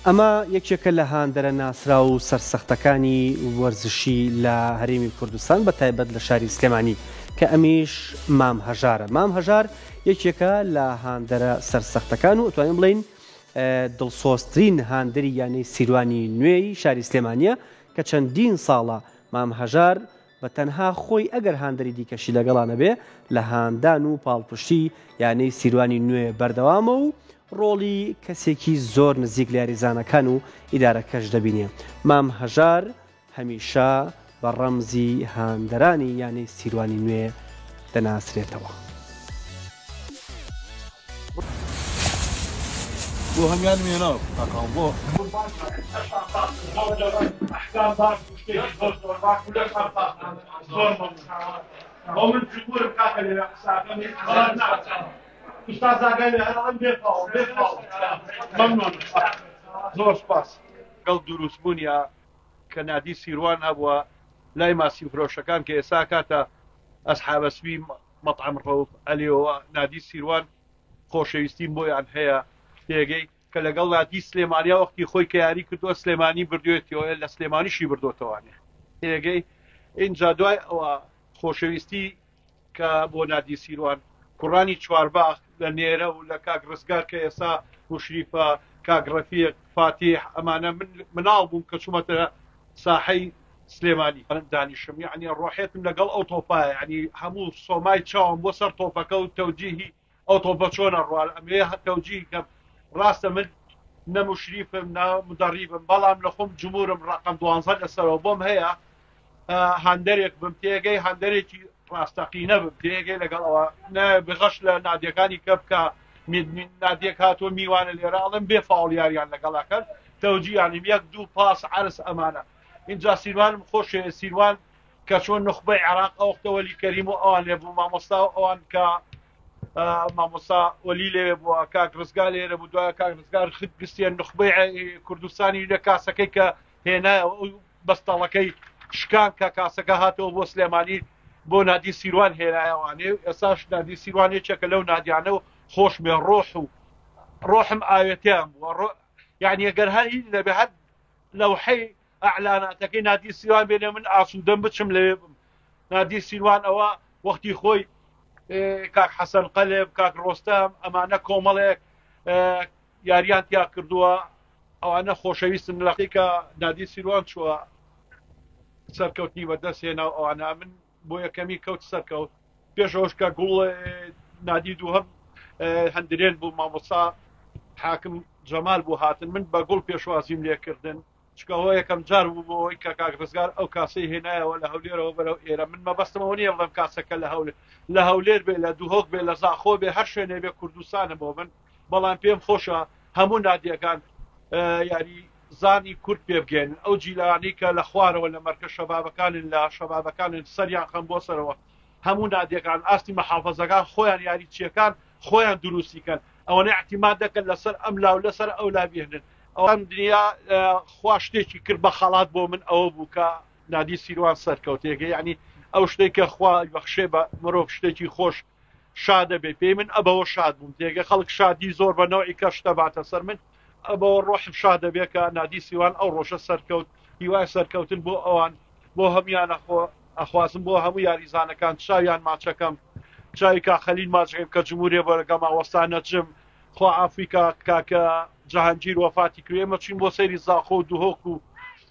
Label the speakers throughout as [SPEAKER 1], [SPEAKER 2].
[SPEAKER 1] ئەمە یەکێکە لە هاندەرە ناسراو و سەرسەختەکانی وەرزشی لە هەرێمی کوردستان بە تایبەت لە شاری سلێمانی کە ئەمیش مام هەژارە. مام هەژار یەکێکە لە هاندەرە سەرسەختەکان و ئەتوانین بڵێین دڵسۆزترین هاندەری یانەی سیروانی نوێی شاری سلێمانییە کە چەندین ساڵە مام هەژار بە تەنها خۆی ئەگەر هاندەری دیکەشی لەگەڵا نەبێ لە هاندان و پاڵپشتی یانەی سیروانی نوێ بەردەوامە و ڕۆڵی کەسێکی زۆر نزیک لە یاریزانەکان و ئیدارەکەش دەبینێ. مام هەژار هەمیشە بە ڕەمزی هاندەرانی یانەی سیروانی نوێ دەناسرێتەوە.
[SPEAKER 2] بۆ هەمیان وێنا تاقاو بۆ.
[SPEAKER 3] گەڵ دروستبوونیا کە نادی سیروان هەبووە لای ماسی فرۆشەکان کە ئێستا کاتە ئەسحابەسپی مەتعەم ڕەوف عەلیەوە نادی سیروان خۆشەویستیم بۆیان هەیە تێگەی کە لەگەڵ نادی سلێمانیا وەختی خۆی کە یاری کردووە سلێمانی بردوێتیەوە لە سلێمانیشی بردوێتەوانێ تێگەی اینجا دوای ئەوە خۆشەویستی کە بۆ نادی سیروان کوڕانی چوارباخ لە نێرە و لە کاک ڕزگار کە ئێستا مشریفە کاک ڕەفیق فاتیح ئەمانە من مناڵ بووم کە چوومەتە ساحەی سلێمانی دانیشم یعنی ڕۆحێتم لەگەڵ ئەو تۆپایە یعنی هەموو سۆمای چاوم بۆ سەر تۆپەکە و تەوجیهی ئەو تۆپە چۆنە ڕوال ئەمێ تەوجیهی کەم ڕاستە من نە مشریفم نە مدەڕیبم بەڵام لە خۆم جمهورم ڕقم دوانزە لەسەرەوە بۆم هەیە هاندەرێک بم تێگەی هاندەرێکی ڕاستەقینە بم تێگەی لەگەڵ ئەوە بغەش لە نادیەکانی کە بکە نادیەک هاتووە میوانە لێرە ئەڵێم بێ فاوڵ یاریان لەگەڵا کەن تەوجیانیم یەک دوو پاس عرس ئەمانە اینجا سیروانم خۆشێ سیروان کە چۆن نخبەی عراق ئەوختە وەلی کەریم و ئەوان لێ بوو مامۆستا و ئەوان کە مامۆستا وەلی لێ بووە کاک ڕزگار لێرە بوو دوای کاک ڕزگار خت گستیە نخبەی کوردستانی لە کاسەکەی کە هێنایەوە بەستەڵەکەی شکان کە کاسەکە هاتەوە بۆ سلێمانی بۆ نادی سیروان هێنایەوانێ و ئێساش نادی سیروان یەکێکە لەو نادیانە و خۆش بێ ڕۆح و ڕۆحم ئاوێتیان بووە یعنی ئەگەر هەر هیچ نەبێ هەر لەوحەی ئەعلاناتەکەی نادی سیروان بێنێ من ئاسوودەم بچم لەوێ بم نادی سیروان ئەوە وەختی خۆی کاک حەسەن قەلب کاک ڕۆستەم ئەمانە کۆمەڵێک یاریان تیا کردووە ئەوانە خۆشەویستن لە کە نادی سیروان چووە سەرکەوتنی بەدەست هێنا و ئەوانە من بۆ یەکەمی کەوت سەرکەوت پێشەوەش کە گوڵ نادی دووهەم هەندرێن بوو مامۆسا حاکم جەمال بوو هاتن من بە گوڵ پێشوازیم لێکردن چونکە ئەوە یەکەم جار بوو بۆ ئەوەی کە کاک ڕزگار ئەو کاسەی هێنایەوە لە هەولێرەوە بەرەو ئێرە من مەبەستم ئەوە نییە بڵێم کاسەکە لە هەولێر لە هەولێر بێ لە دهۆک بێ لە زاخۆ بێ هەر شوێنێ بێ کوردستانە بۆ من بەڵام پێم خۆشە هەموو نادیەکان یاری زانی کورد پێ بگەێنن ئەو جیلانی کە لە خوارەوە لە مەرکە شەبابەکانن لە شەبابەکانن سەریان خەم بۆ سەرەوە هەموو نادیەکان ئاستی مەحافەزەکان خۆیان یاری چیەکان خۆیان دروستی کەن ئەوەنە اعتیماد دەکەن لەسەر ئەم لاو لەسەر ئەو لا بهێنن ئەم دنیا خوا شتێکی کرد بە خەڵات بۆ من ئەوە بوو کە نادی سیروان سەرکەوتێگە یعنی ئەو شتێک کە خوا بەخشێ بە مرۆڤ شتێکی خۆش شادە بێ پێی من ئەبەوە شاد بووم تێگە خەڵک شادی زۆر بە نەوعی کە شتە باتە سەر من ئەبەوە ڕۆحم شادە بێ کە نادی سیوان ئەو ڕۆژە سەرکەوت هیوای سەرکەوتن بۆ ئەوان بۆ هەموویان ئەخوازم بۆ هەموو یاریزانەکان چاویان ماچەکەم چاوی کا خەلیل ماچەکەم کە جمهوریە بۆرەکە ماوەستا نەجم خوا عافوی کا کاکە جەهانگیر وەفاتی کرد ئێمە چوین بۆ سەیری زاخۆ و دهۆک و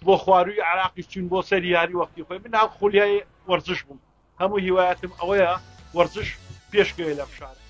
[SPEAKER 3] بۆ خواروی عراقیش چوین بۆ سەیری یاری وەختی خۆی من هەر خولیای وەرزش بووم هەموو هیوایەتم ئەوەیە وەرزش پێشکەوێ لەم شارە.